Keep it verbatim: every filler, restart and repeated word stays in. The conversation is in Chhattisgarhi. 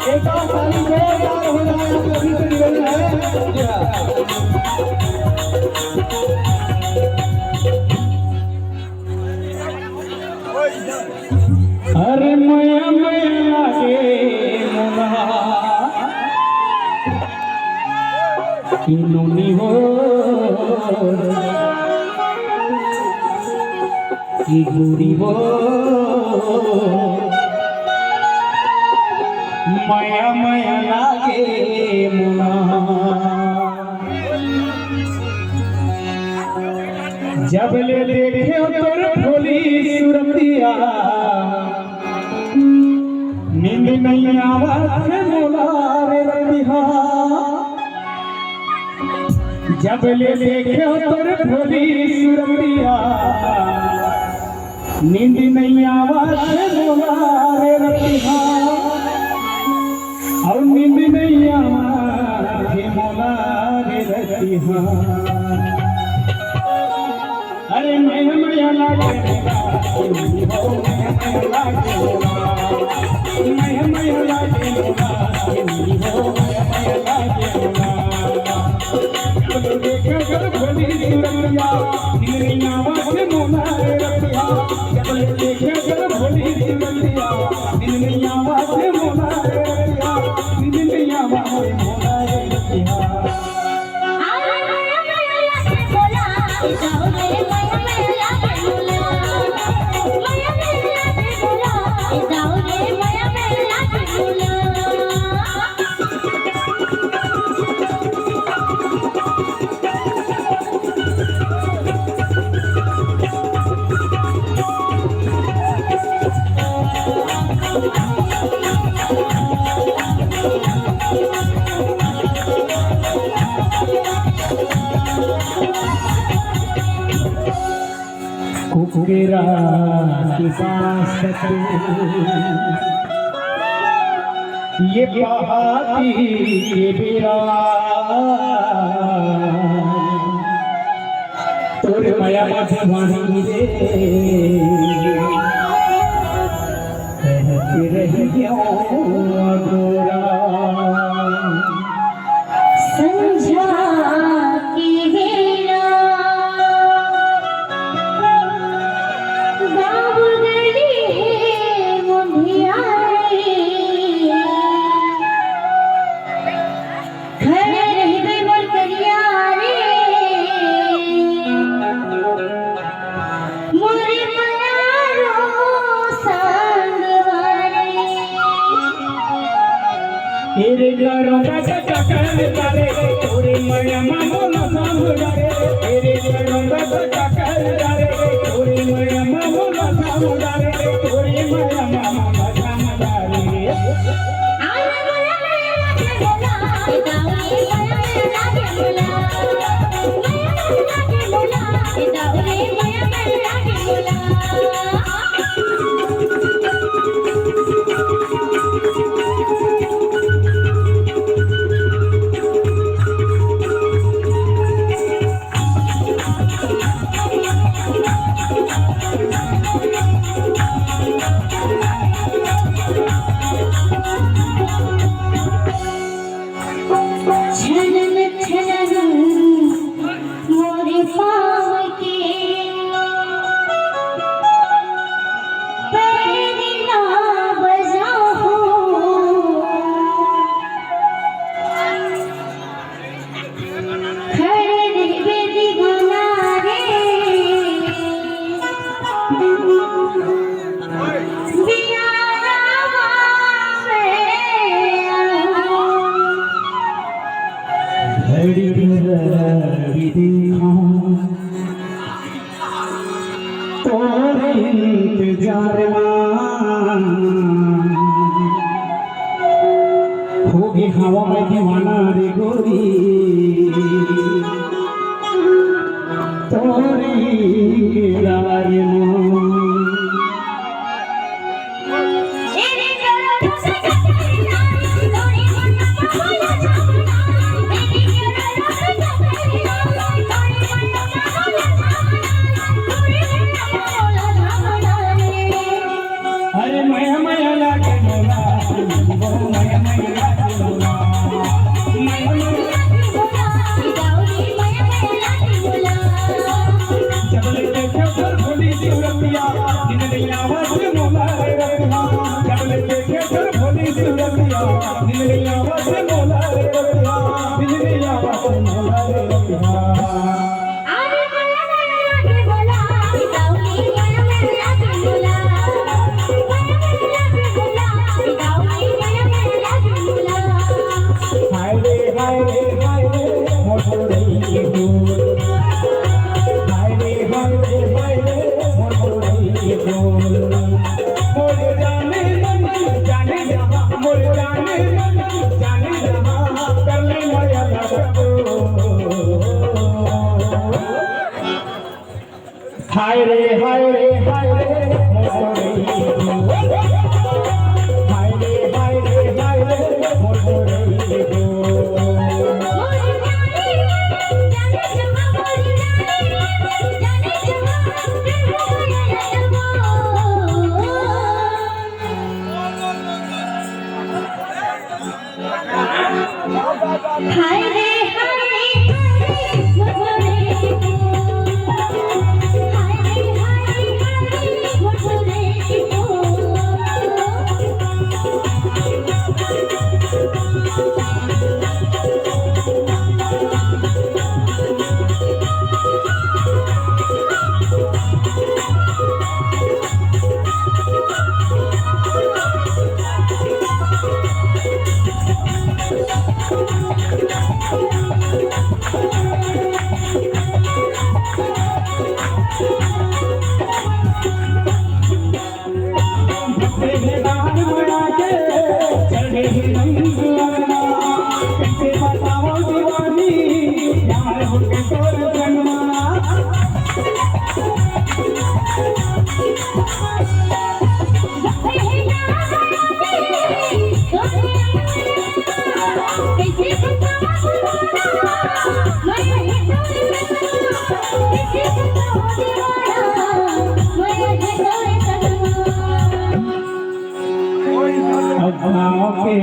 एक बार ताली जोरदार हो जाए, आप सभी से निवेदन है। अरे मया मया लागे मोला, कि नोनी हो, कि गोरी हो, मया मया लागे मोला। जब ले देखे तोर भोली सुरतिया, नींद नहीं आवत हे मोला रे रतिहा। जब ले देखे तोर भोली सुरतिया, नींद नहीं आवत हे मोला रे रतिहा। अउ नींद नहीं आवत हे मोला रे रतिहा। अरे मया मया लागे मोला, मया मया लागे मोला, मया मया लागे मोला, मया मया लागे मोला। जब ले देखे तोर भोली सुरतिया, नींद नहीं आवत हे मोला रे रतिहा। जब ले देखे तोर भोली सुरतिया, नींद नहीं आवत हे मोला रे रतिहा, नींद नहीं आवत हे मोला रे रतिहा। कुकरा के पास तक ये पहाती के बेरा, तोर मया मधुबनी रे, कहत रहियो गोरा। संझा के बेरा गाँव गली हे मुंधियारी, खड़े रहिबे मोर करिया रे, मोरे मयारो संगवारी। तेरे घरों का चक्कर डाले, तोरे मया मामो ना सामू डाले। तेरे घरों का चक्कर डाले, तोरे मया मामो ना सामू डाले। तोरे मया मामो ना सामू डाले। छनन छनन मोरे पाँव के इंतजार मा होगे हवा मैं दीवाना रे गोरी, तोरे इंतजार मा। अरे मया मया लागे मोला, ओ मया मया लागे मोला, मया मया लागे मोला। जब ले देखे तोर भोली सूरतिया, दिन नैया वासे मोला रे रतिया। जब ले देखे तोर भोली सूरतिया, दिन नैया वासे मोला रे रतिया। दिन नैया वासे मोला रे रतिया। अरे मया मया लागे मोला, सावली मया मया लागे मोला। मया मया लागे मोला, सावली मया मया लागे मोला। हाय रे, हाय रे, हाय रे, मोर गोरई के फूल। हाय रे, हाय रे, हाय रे, मोर गोरई के फूल। मोर जाने मन, जाने जहां, मोर जाने मन, जाने जहां, कर ले मया ना कबो। हाय रे, हाय रे, हाय रे, मोर गोरई। हाय रे, हाय रे, हाय रे, मोर गोरई। हाय रे, हाय रे, हाय रे, मोरे। हाय रे, हाय रे, हाय रे, मोरे। अब गाँव के